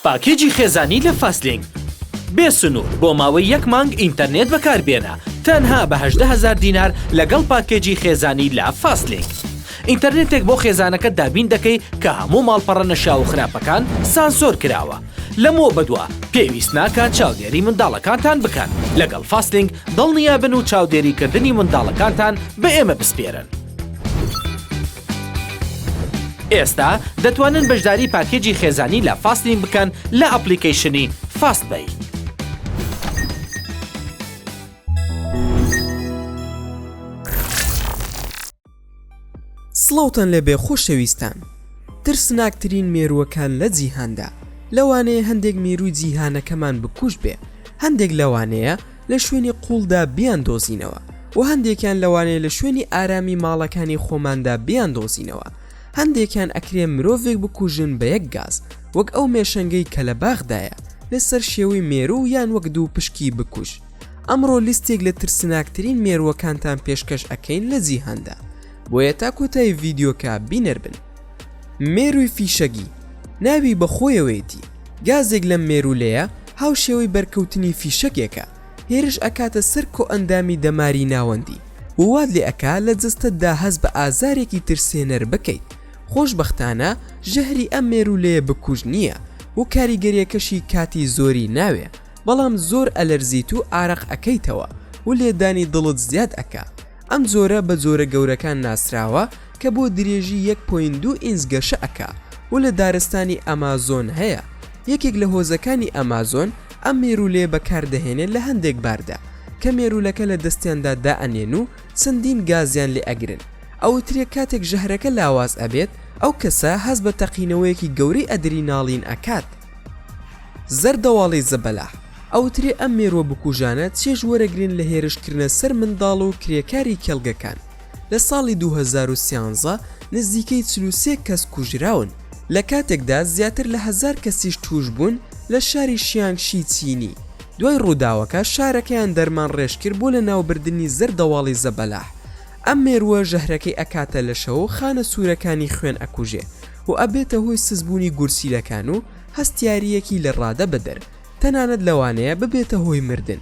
پاکێجی خێزانی لە فاستلینک بێ سنوور بۆ ماوەی یەک مانگ ئینتەرنێت بەکاربێنە تەنها بە 18 هەزار دینار لەگەڵ پاکێجی خێزانی لە فاستلینک ئینتەرنێتێک بۆ خێزانەکەت دابین دەکەی کە هەموو ماڵپەڕە نەشیاو و خراپەکان سانسۆر کراوە لەمەوە بەدوا پێویست ناکات چاودێری منداڵەکانتان بکەن لەگەڵ فاستلینک دڵنیابن و چاودێریکردنی منداڵەکانتان بە ئێمە بسپێرن. ئێستا دەتوانن بەشداری پاکێجی خێزانی لە فاستلینک بکەن لە ئەپلیکەیشنی فاست پەی. سڵاوتان لێبێ خۆشەویستان ترسناکترین مێرووەکان لە جیهاندا لەوانەیە هەندێک مێرووی جیهانەکەمان بکوژ بێ هەندێک لەوانەیە لە شوێنی قوڵدا بیان دۆزینەوە و هەندێکیان لەوانەیە لە شوێنی ئارامی ماڵەکانی خۆماندا بیان دۆزینەوە هەندێکیان ئەکرێ مرۆڤێک بکوژن بە یەک گاز وەک ئەو مێشەنگەی کە لە باخدایە لەسەر شێوەی مێروو یان وەک دوو پشکی بکوژ ئەمڕۆ لیستێک لە ترسناکترین مێرووەکانتان پێشکەش ئەکەین لە جیهاندا بۆیە تا کۆتایی ڤیدیۆکە بینەر بن. مێرووی فیشەگی، ناوی بە خۆیەوەیەتی، گازێک لەم مێروولەیە هاوشێوەی بەرکەوتنی فیشەکێکە، هێرش ئەکاتە سەر کۆئەندامی دەماری ناوەندی و وات لێ ئەکا لە جەستەتدا هەست بە ئازارێکی ترسێنەر بکەیت، خۆشبەختانە ژەهری ئەم مێروولەیە بکوژ نییە و کاریگەریەکەشی کاتی زۆری ناوێ، بەڵام زۆر ئەلەرزیت و ئارەق ئەکەیتەوە و لێدانی دڵت زیاد ئەکا، ئەم جۆرە بە جۆرە گەورەکان ناسراوە کە بۆ درێژی یەک point دوو ئینج گەشە ئەکا و لە دارستانی ئەمازۆن هەیە، یەکێک لە هۆزەکانی ئەمازۆن ئەم مێروولەیە بەکاردەهێنێ لە هەندێک باردا کە مێروولەکە لە دەستیاندا دائەنێن و چەندین گازیان لێ ئەگرن ئەوترێ کاتێک ژەهرەکە لاواز ئەبێت ئەو کەسە هەست بە تەقینەوەیەکی گەورەی ئەدریناڵین ئەکات. زەردەواڵەی زەبەلاح، ئەوترێ ئەم مێرووە بکوژانە چێژ وەرەگرن لە هێرشکردنە سەر منداڵ و کرێکاری کێڵگەکان، لە ساڵی 2013 نزیکەی 43 کەس کوژراون، لە کاتێکدا زیاتر لە هەزار کەسیش تووشبوون لە شاری شیانگشی چینی، دوای ڕووداوەکە شارەکەیان دەرمانڕێژکرد بۆ لەناوبردنی زەردەواڵی زەبەلاح، ئەم مێرووە ژەهرەکەی ئەکاتە لەشەوە و خانە سوورەکانی خوێن ئەکوژێ و ئەبێتە هۆی سستبوونی گورچیلەکان و هەستیارییەکی لە ڕادە بەدەر، تەنانەت لەوانەیە ببێتە هۆی مردن.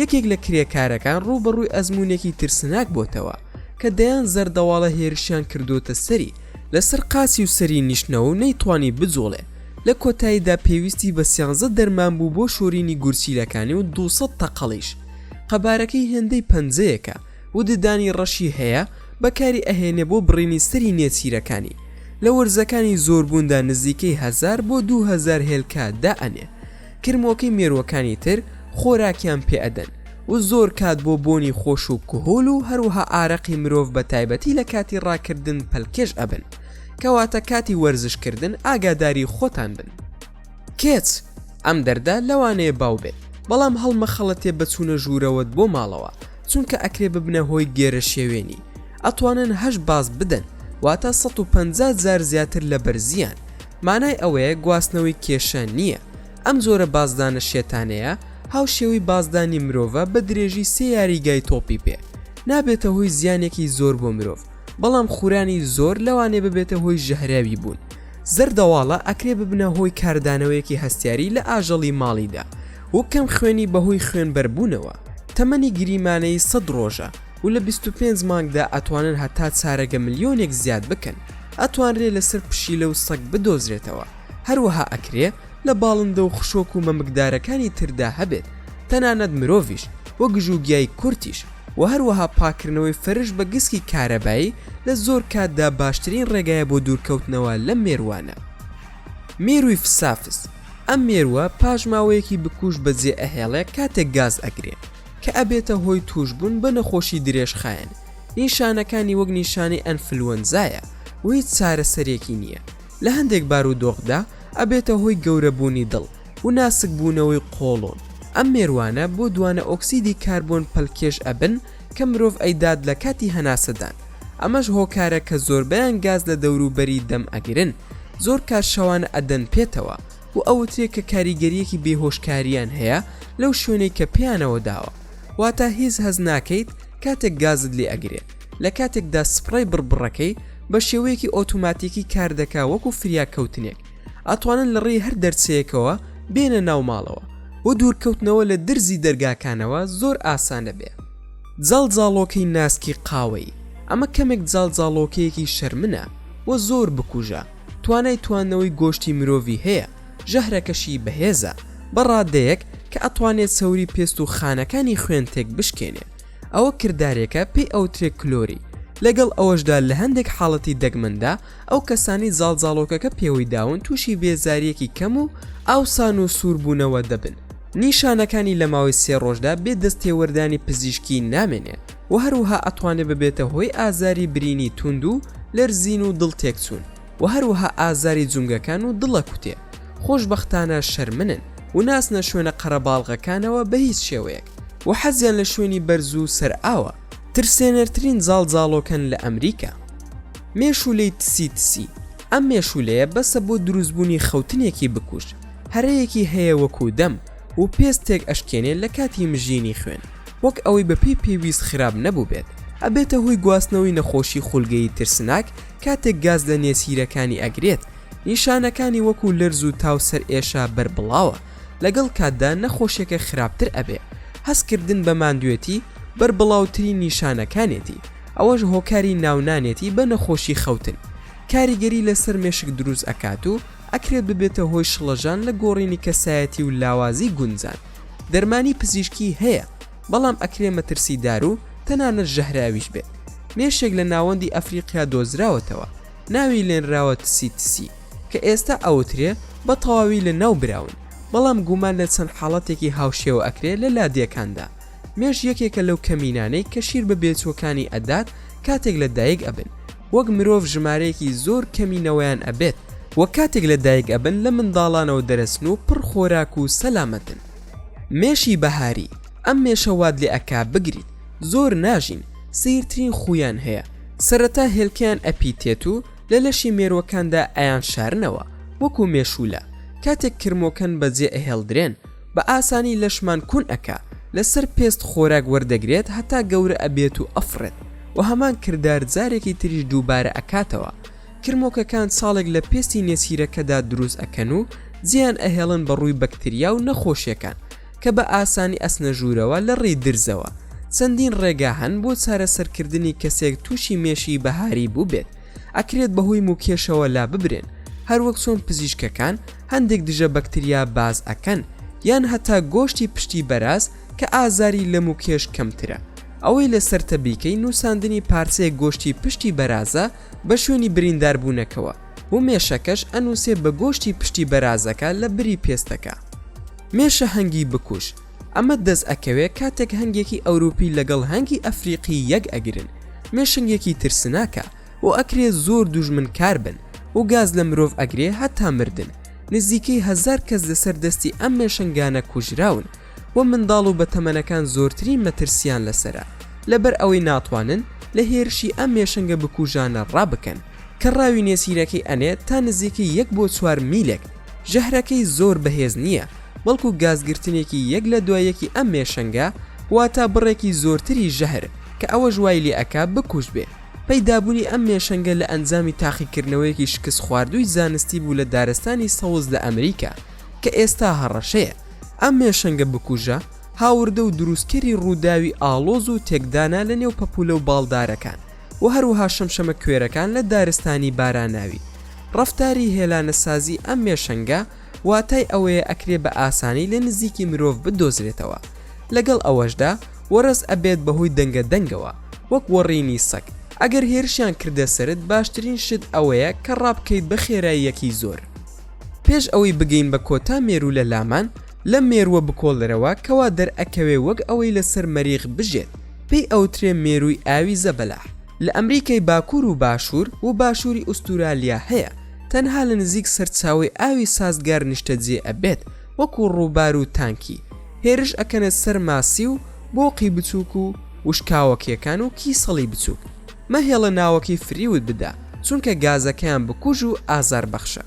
یەکێک لە کرێکارەکان ڕووبەڕووی ئەزموونێکی ترسناک بۆتەوە، کە دەیان زەردەواڵە هێرشیان کردۆتە سەری، لەسەر قاچی و سەری نیشتنەوە و نەیتوانی بجوڵێ، لە کۆتاییدا پێویستی بە سیانزە دەرمان بوو بۆ شۆرینی گورچیلەکانی و 200 تەقەڵیش. قەبارەکەی هێندەی پەنجەیەکە و ددانی ڕەشی هەیە، بەکاری ئەهێنێ بۆ بڕینی سەری نێچیرەکانی. لە وەرزەکانی زۆربووندا نزیکەی هەزار بۆ 2000 هێلکە دائەنێ. کرمۆکەی مێرووەکانی تر خۆراکیان پێ ئەدەن و زۆر کات بۆ بۆنی خۆش و کهول و هەروەها ئارەقی مرۆڤ بە تایبەتی لە کاتی ڕاکردن پەلکێش ئەبن. کەواتە کاتی وەرزش کردن ئاگاداری خۆتان بن. کێچ، ئەم دەردە لەوانەیە باو بێت، بەڵام هەڵمەخەڵەتێ بە چوونە ژوورەوەت بۆ ماڵەوە، چونکە ئەکرێ ببنە هۆی گێرەشێوێنی. ئەتوانن هەشت باز بدەن واتە 150 جار زیاتر لە بەرزیان مانای ئەوەیە گواستنەوەی کێشە نییە ئەم جۆرە بازدانە شێتانەیە هاوشێوەی بازدانی مرۆڤە بە درێژی سێ یاریگای تۆپی پێ نابێتە هۆی زیانێکی زۆر بۆ مرۆڤ بەڵام خورانی زۆر لەوانەیە ببێتە هۆی ژەهراوی بوون زەردەواڵە ئەکرێ ببنە هۆی کاردانەوەیەکی هەستیاری لە ئاژەڵی ماڵیدا و کەم خوێنی بەهۆی خوێنبەربوونەوە تەمەنی گریمانەیی 100 ڕۆژە و لە 25 مانگدا ئەتوانن هەتا چارەگە ملیۆنێک زیاد بکەن، ئەتوانرێ لەسەر پشیلە و سەگ بدۆزرێتەوە، هەروەها ئەکرێ لە باڵندە و خشۆک و مەمکدارەکانی تردا هەبێت، تەنانەت مرۆڤیش، و گژوگیای کورتیش، و هەروەها پاککردنەوەی فەرش بە گسکی کارەبایی لە زۆر کاتدا باشترین ڕێگایە بۆ دوورکەوتنەوە لەم مێرووانە. مێرووی فسافس، ئەم مێرووە پاشماوەیەکی بکوژ بەجێ ئەهێڵێ کاتێک گاز ئەگرێ، کە ئەبێتە هۆی تووشبوون بە نەخۆشی درێژخایەن، نیشانەکانی وەک نیشانەی ئەنفلوەنزایە و هیچ چارەسەرێکی نییە، لە هەندێک بارودۆخدا ئەبێتە هۆی گەورەبوونی دڵ و ناسکبوونەوەی قۆڵۆن، ئەم مێروانە بۆ دوانە ئۆکسیدی کاربۆن پەلکێش ئەبن کە مرۆڤ ئەیدات لە کاتی هەناسەدان، ئەمەش هۆکارە کە زۆربەیان گاز لە دەوروبەری دەم ئەگرن، زۆر کات شەوانە ئەدەن پێتەوە. و ئەوترێ کە کاریگەریەکی بێهۆشکاریان هەیە لەو شوێنەی کە پێیانەوە داوە واتا هیچ هەست ناکەیت کاتێک گازت لێ ئەگرێ لە کاتێکدا سپڕەی بڕبڕەکەی بە شێوەیەکی ئۆتۆماتیکی کار دەکا وەکو فریاکەوتنێک. ئەتوانن لە ڕێی هەر دەرچەیەکەوە بێنە ناو ماڵەوە و دوورکەوتنەوە لە درزی دەرگاکانەوە زۆر ئاسانە بێ. جاڵجاڵۆکەی ناسکی قاوەیی، ئەمە کەمێک جاڵجاڵۆکەیەکی شەرمنە و زۆر بکوژە، توانای تواندنەوەی گۆشتی مرۆڤی هەیە، ژەهرەکەشی بەهێزە بە ڕادەیەک کە ئەتوانێ چەوری پێست و خانەکانی خوێن تێک بشکێنێ، ئەوە کردارێکە پێی ئەوترێ کلۆری، لەگەڵ ئەوەشدا لە هەندێک حاڵەتی دەگمەندا ئەو کەسانەی جاڵجاڵۆکەکە پێوەی داون تووشی بێزارییەکی کەم و ئاوسان و سووربوونەوە دەبن، نیشانەکانی لە ماوەی سێ ڕۆژدا بێ دەستێوەردانی پزیشکی نامێنێ و هەروەها ئەتوانێ ببێتە هۆی ئازاری برینی توند و لەرزین و دڵ تێکچوون و هەروەها ئازاری جومگەکان و دڵەکوتێ، خۆشبەختانە شەرمنن و ناچنە شوێنە قەرەباڵغەکانەوە بە هیچ شێوەیەک و حەزیان لە شوێنی بەرز و سەر ئاوە. ترسێنەرترین جاڵجاڵۆکەن لە ئەمریکا. مێشوولەی تسی تسی، ئەم مێشوولەیە بەسە بۆ دروستبوونی خەوتنێکی بکوژ، هەرەیەکی هەیە وەکو دەم و پێست تێک ئەشکێنێ لە کاتی مژینی خوێن، وەک ئەوەی بە پێی پێویست خراپ نەبووبێت، ئەبێتە هۆی گواستنەوەی نەخۆشی خولگەیی ترسناک کاتێک گاز لە نێچیرەکانی ئەگرێت، نیشانەکانی وەکو لەرز و تا و سەرئێشە بەربڵاوە، لەگەڵ کاتدا نەخۆشیەکە خراپتر ئەبێ، هەستکردن بە ماندوێتی بەربڵاوترین نیشانەکانێتی، ئەوەش هۆکاری ناونانێتی بە نەخۆشی خەوتن، کاریگەری لەسەر مێشک دروست ئەکات و ئەکرێت ببێتە هۆی شڵەژان لە گۆڕینی کەسایەتی و لاوازی گونجان، دەرمانی پزیشکی هەیە بەڵام ئەکرێ مەترسیدار و تەنانەت ژەهراویش بێت، مێشێک لە ناوەندی ئەفریقیا دۆزراوەتەوە ناوی لێنراوە تسی تسی کە ئێستا ئەوترێ بە تەواوی لە ناو براون بەڵام گومان لە چەند حاڵەتێکی هاوشێوە ئەکرێ لە لادێکاندا. مێش یەکێکە لەو کەمینانەی کە شیر بە بێچووەکانی ئەدات کاتێک لە دایک ئەبن، وەک مرۆڤ ژمارەیەکی زۆر کەمی نەوەیان ئەبێت، وە کاتێک لە دایک ئەبن لە منداڵانەوە دەرەچن و پڕ خۆراک و سەلامەتن. مێشی بەهاری، ئەم مێشە وات لێ ئەکا بگریت، زۆر ناژین، سەیرترین خوویان هەیە، سەرەتا هێلکەیان ئەپیتێت و لە لەشی مێرووەکاندا ئەیانشارنەوە وەکو مێشوولە، کاتێک کرمۆکەن بەجێ ئەهێڵدرێن، بە ئاسانی لەشمان کون ئەکا، لەسەر پێست خۆراک وەردەگرێت هەتا گەورە ئەبێت و ئەفڕێت و هەمان کردار جارێکی تریش دووبارە ئەکاتەوە، کرمۆکەکان چاڵێک لە پێستی نێچیرەکەدا دروست ئەکەن و جێیان ئەهێڵن بە ڕووی بەکتریا و نەخۆشیەکان کە بە ئاسانی ئەچنە ژوورەوە لە ڕێی درزەوە، چەندین ڕێگا هەن بۆ چارەسەرکردنی کەسێک تووشی مێشی بەهاری بووبێت، ئەکرێت بەهۆی مووکێشەوە لاببرێن هەروەک چۆن پزیشکەکان هەندێک دژە بەکتریا باس ئەکەن یان هەتا گۆشتی پشتی بەراز کە ئازاری لەم و کێش کەمترە ئەوەی لەسەرتە بیکەی نوساندنی پارچەیەک گۆشتی پشتی بەرازە بە شوێنی بریندار بوونەکەوە و مێشەکەش ئەنوسێ بە گۆشتی پشتی بەرازەکە لە بری پێستەکە. مێشە هەنگی بکوژ، ئەمە دەست ئەکەوێ کاتێک هەنگێکی ئەوروپی لەگەڵ هەنگی ئەفریقی یەک ئەگرن، مێشنگێکی ترسناکە و ئەکرێ زۆر دوژمنکار بن و گاز لە مرۆڤ ئەگرێ هەتا مردن، نزیکەی هەزار کەس لەسەر دەستی ئەم مێشنگانە کوژراون و منداڵ و بەتەمەنەکان زۆرترین مەترسیان لەسەرە لەبەر ئەوەی ناتوانن لە هێرشی ئەم مێشنگە بکوژانە ڕابکەن کە ڕاوی نێچیرەکەی ئەنێت تا نزیکەی یەک بۆ چوار میلێک، ژەهرەکەی زۆر بەهێز نییە بەڵکو گازگرتنێکی یەک لە دوای یەکی ئەم مێشنگە واتا بڕێکی زۆرتری ژەهر کە ئەوەش وای لێ ئەکا بکوژ بێ. پەیدابوونی ئەم مێشەنگە لە ئەنجامی تاقیکردنەوەیەکی شکستخواردووی زانستی بوو لە دارستانی سەوز لە ئەمریکا، کە ئێستا هەڕەشەیە. ئەم مێشەنگە بکوژە، هاوردە و دروستکەری ڕووداوی ئاڵۆز و تێکدانە لە نێو پەپوولە و باڵدارەکان و هەروەها شەمشەمەکوێرەکان لە دارستانی باراناوی. ڕەفتاری هێلانەسازی ئەم مێشەنگە واتای ئەوەیە ئەکرێ بە ئاسانی لە نزیکی مرۆڤ بدۆزرێتەوە. لەگەڵ ئەوەشدا وەرەس ئەبێت بەهۆی دەنگە دەنگەوە وەک وەڕینی سەگ، ئەگەر هێرشیان کردە سەرت باشترین شت ئەوەیە کە ڕابکەیت بە خێراییەکی زۆر. پێش ئەوەی بگەین بە کۆتا مێروولە لامان لەم مێرووە بکۆڵرەوە کەوا دەرئەکەوێ وەک ئەوەی لەسەر مەریخ بژێت پێی ئەوترێ مێرووی ئاوی زەبەلاح لە ئەمریکای باکوور و باشوور و باشووری ئوستورالیا هەیە تەنها لە نزیک سەرچاوەی ئاوی سازگار نیشتەجێ ئەبێت وەکو ڕووبار و تانکی هێرش ئەکەنە سەر ماسی و بۆقی بچووک و وشکاوەکیەکان و کیسەڵی بچووک مەهێڵە ناوەکەی فریوت بدا چونکە گازەکەیان بکوژ و ئازار بەخشە.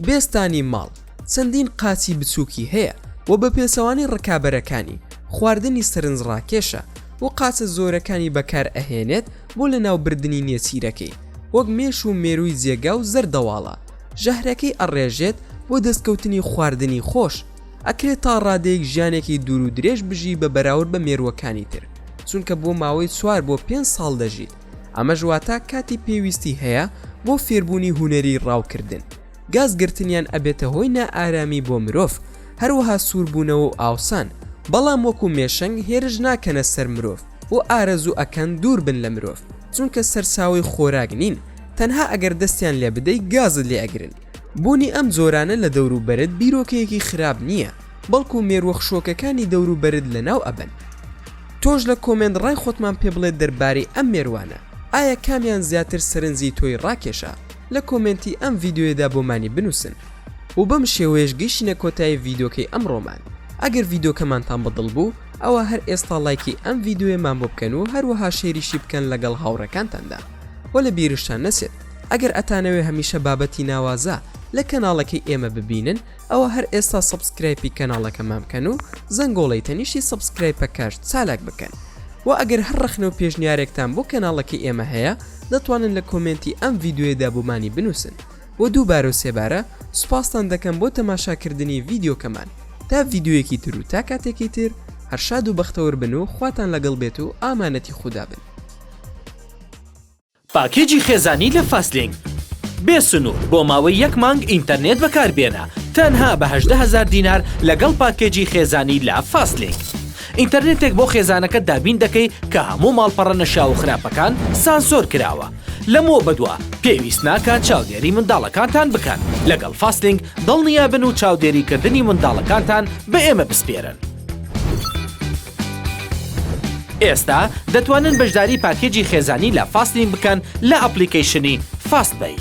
بێستانی ماڵ چەندین قاچی بچووکی هەیە و بە پێچەوانەی ڕکابەرەکانی خواردنی سەرنجڕاکێشە و قاچە زۆرەکانی بەکار ئەهێنێت بۆ لەناوبردنی نێچیرەکەی وەک مێش و مێرووی جێگا و زەردەواڵە. ژەهرەکەی ئەڕێژێت بۆ دەستکەوتنی خواردنی خۆش، ئەکرێت تا ڕادەیەک ژیانێکی دوور و درێژ بژی بە بەراورد بە مێرووەکانی تر، چونکە بۆ ماوەی چوار بۆ پێنج ساڵ دەژیت، ئەمەش واتا کاتی پێویستی هەیە بۆ فێربوونی هونەری ڕاوکردن. گاز گرتنیان ئەبێتە هۆی نائارامی بۆ مرۆڤ، هەروەها سووربوونەوە و ئاوسان، بەڵام وەکو مێشەنگ هێرش ناکەنە سەر مرۆڤ و ئارەزوو ئەکەن دوور بن لە مرۆڤ، چونکە سەرچاوەی خۆراک نین، تەنها ئەگەر دەستیان لێ بدەی گازت لێ ئەگرن. بوونی ئەم جۆرانە لە دەوروبەرت بیرۆکەیەکی خراپ نییە، بەڵکو مێرووە خشۆکەکانی دەوروبەرت لەناو ئەبەن. تۆش لە comment ڕای خۆتمان پێ بڵێ دەربارەی ئەم مێروانە، ئایا کامیان زیاتر سەرنجی تۆی ڕاکێشا؟ لە comment ی ئەم ڤیدیۆیەدا بۆمانی بنوسن. و بەم شێوەیەش گەیشتینە کۆتایی ڤیدیۆکەی ئەمڕۆمان. ئەگەر ڤیدیۆکەمانتان بەدڵ بوو ئەوا هەر ئێستا ڵایکی ئەم ڤیدیۆیەمان بۆ بکەن و هەروەها share یشی بکەن لەگەڵ هاوڕێکانتاندا. وە لە بیرشتان نەچێت ئەگەر ئەتانەوێ هەمیشە بابەتی ناوازە لە کەناڵەکەی ئێمە ببینن ئەوا هەر ئێستا subscribe ی کەناڵەکەمان بکەن و زەنگۆڵەی تەنیشتی subscribe ەکەش چالاک بکەن. وە ئەگەر هەر ڕەخنە و پێشنیارێکتان بۆ کەناڵەکەی ئێمە هەیە دەتوانن لە comment ی ئەم ڤیدیۆیەدا بۆمانی بنوسن. وە دووبارە و سێبارە سوپاستان دەکەم بۆ تەماشاکردنی ڤیدیۆکەمان تا ڤیدیۆیەکی تر و تا کاتێکی تر هەر شاد و بەختەوەر بن و خواتان لەگەڵ بێت و ئامانەتی خودا بن. پاکێجی خێزانی لە فاستلینک بێ سنوور بۆ ماوەی یەک مانگ ئینتەرنێت بەکاربێنە تەنها بە 18 هەزار دینار لەگەڵ پاکێجی خێزانی لە فاستلینک ئینتەرنێتێک بۆ خێزانەکەت دابین دەکەی کە هەموو ماڵپەڕە نەشیاو و خراپەکان سانسۆر کراوە لەمەوە بەدوا پێویست ناکات چاودێری منداڵەکانتان بکەن لەگەڵ فاستلینک دڵنیابن و چاودێریکردنی منداڵەکانتان بە ئێمە بسپێرن. ئێستا دەتوانن بەشداری پاکێجی خێزانی لە فاستلینک بکەن لە ئەپڵیکەیشنی فاست پەی.